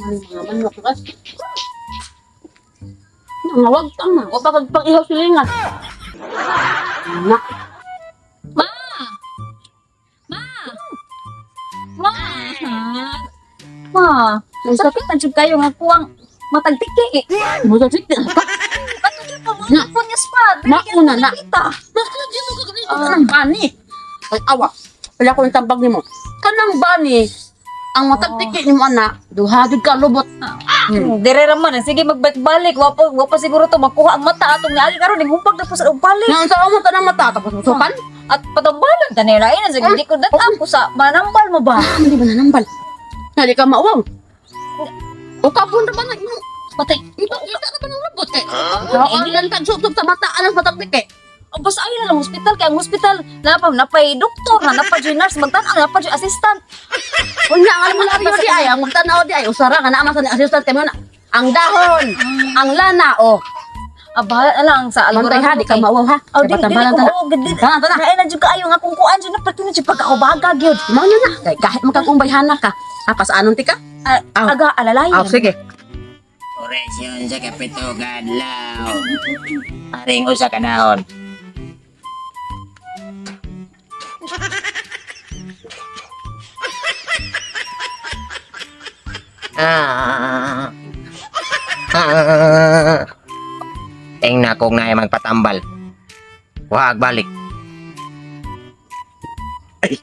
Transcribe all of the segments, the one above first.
Ay, mga manok ka. Nangawag tang na. O pag pag-ihaw silingan. Anak. Ma! Ma! Ma! Ma! Sakit na jud kayo nga kuwang matagtiki. Musa sikit. Ato jud pa mo Na. ko niya spot. Mauna na. Basta di mo kaganito kanang bani. Ay, awa. Wala ko yung tambag nimo. Kanang bani, ang matagtiki nimo anak, duha jud ka lubot. Dire ra man sige magbalik-balik wa pa siguro to makuha ang mata atong niagi karon ning humpag na po sa balik. Nga sa mo tanang mata tapos musukan. At patambalan ta nila ina sige di ko dat ko sa manambal mo ba. Ah, hindi ba nanambal? Nga di ka mauwaw. O kapon ra ba na imong Patay. Ito, kita ka ba ng lubot kay? Hindi lang tag sup sa mata alang matagtiki. O basta ayo na lang hospital kay ang hospital na pa napay doktor na napay jud nurse magtan-aw napay jud assistant. Unya ang alam mo na di ay ang magtanaw di ay usara nga naa man sa ni assistant kay mo na. Ang dahon, ang lana oh. Ah, bahala na lang sa Bantay ha, di ka mauwaw ha. Oh, di, di, Patambalan ko ta na. mao, di, Tana, tana. Naay na jud kaayo nga kung kuan jud na perti na jud pagkaubaga gyud. Mao na na. Kay kahit magkakumbay hana ka. Ha, pasaanon ti ka? Ah, Aw. aga alalayan. Aw, sige. Oresyon sa kapito kadlaw. Aring usa ka dahon. Ah. Ah. Ing na kung naay magpatambal. Wag balik.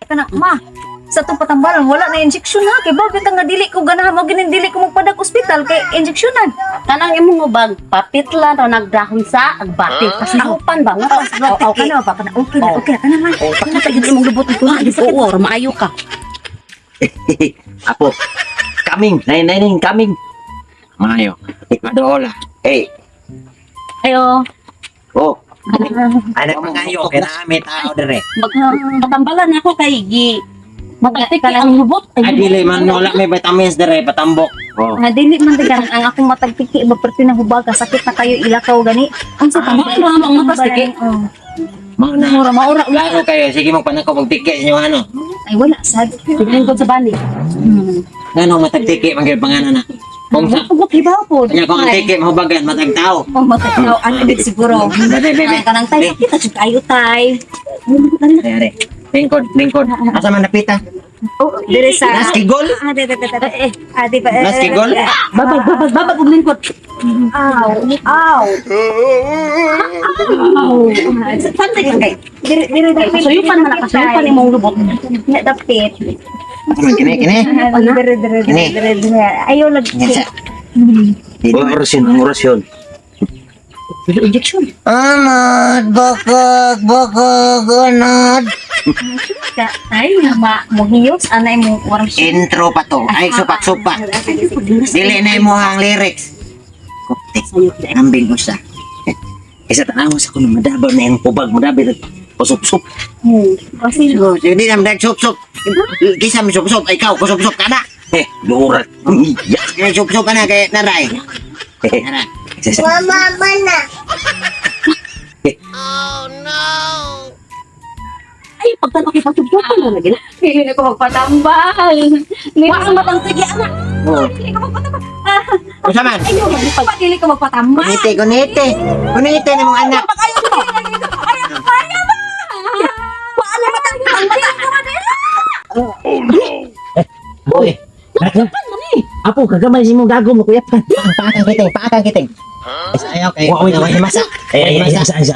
Kana ma. Sa itong patambalan wala na injection ha kay bakit nga dili ko ganahan mo ginin dili ko magpadag ospital kay injeksyonan. Kanang imong ubag, papitla raw nagdahon sa agbati. Pasihupan ba nga? Oh, okay na ba kana okay na okay na kana man. Oh, pakita gyud imong lubot ito ha. Oo, ra maayo ka. Apo. Kaming, nay nay ning kaming. Mayo. Madoola. Hey. Ayo, Oh. Ano pangayo kay naa may tao dire. Patambalan ako kay gi. Matagtiki ang lubot. Ay dili man wala may vitamins dire patambok. Oh. Nga dili man di karon ang akong matagtiki ba perti na hubaga sakit na kayo ilakaw gani. Unsa pa Mao na ang matagtiki? Oh. Mao na. Maura maura. Klaro kayo, sige mo panako magtiki inyo ano. Ay wala sad. Lingkod sa bani. Ngano matagtiki man gyud pangana na. Kung sa Huwag ibaw po. kanya kung ang tiki mahubagan matag tao. Oh, matagtao. Ano din siguro. Bebe bebe. Ang kanang tay, sakit na jud kayo tay. Are. Lingkod, lingkod. Asa man napita? Oh, dire sa Naskigol? Ah, di, di, di, di. Eh, ah, di ba? eh, Naskigol? Babag babag babag og lingkod. Aw, aw. Aw. Santay lang kay. Dire, dire, dire. Suyupan man ka, suyupan imong lubot. Na dapit. Asa man kini kini? Dire, dire, dire, dire, dire. Ayaw lag. Nya sa. Ang orasyon, ang orasyon. Injection. Anad bakag bakag anad. Ka, ay, ma, mohiyos, anay mo, warang siya. Intro pa to. Ay supak supak. Dili na imo ang lyrics. Kuptik. Ambing usa. Isa tanaw sa kuno madabaw na yung pubag madabaw pasupsup. Kasi, Hindi na nag sup-sup. Kisa mi sup-sup, ikaw kusup-sup ka na. Eh, lurat. Ya. Kaya sup-sup ka na kay naray. Nara. Ay, pagtanaw kay pasupsupan na lagi na. hindi na ko magpatambal. Hindi Wa ang matang sige anak. Oh. ko magpatambal. Usa man. Ayaw, dili ko magpatambal. Kunite, kunite. Kunite ni mong anak. Oy. Apo kagamay si mong dagom mo kuya pan. Paakang kiting, paakang kiting. Isa ayaw kay. Wa, wa, wa. masa. Ay ay ay isa isa.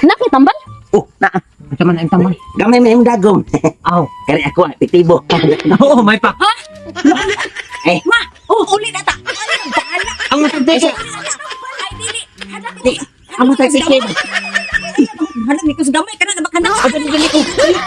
Nakitambal? Oh, na. Unsa man ang tambal? Gamay man imong dagom. Aw, kani ako ang epektibo. Oo, may pa. Eh. Ma, oh, uli na ta. Bahala. Ang matagtiki. Ay, dili. Hala ko. Ang matagtiki. Hala, may kusgamay ka na, nabaka na. Dali, dali, dali.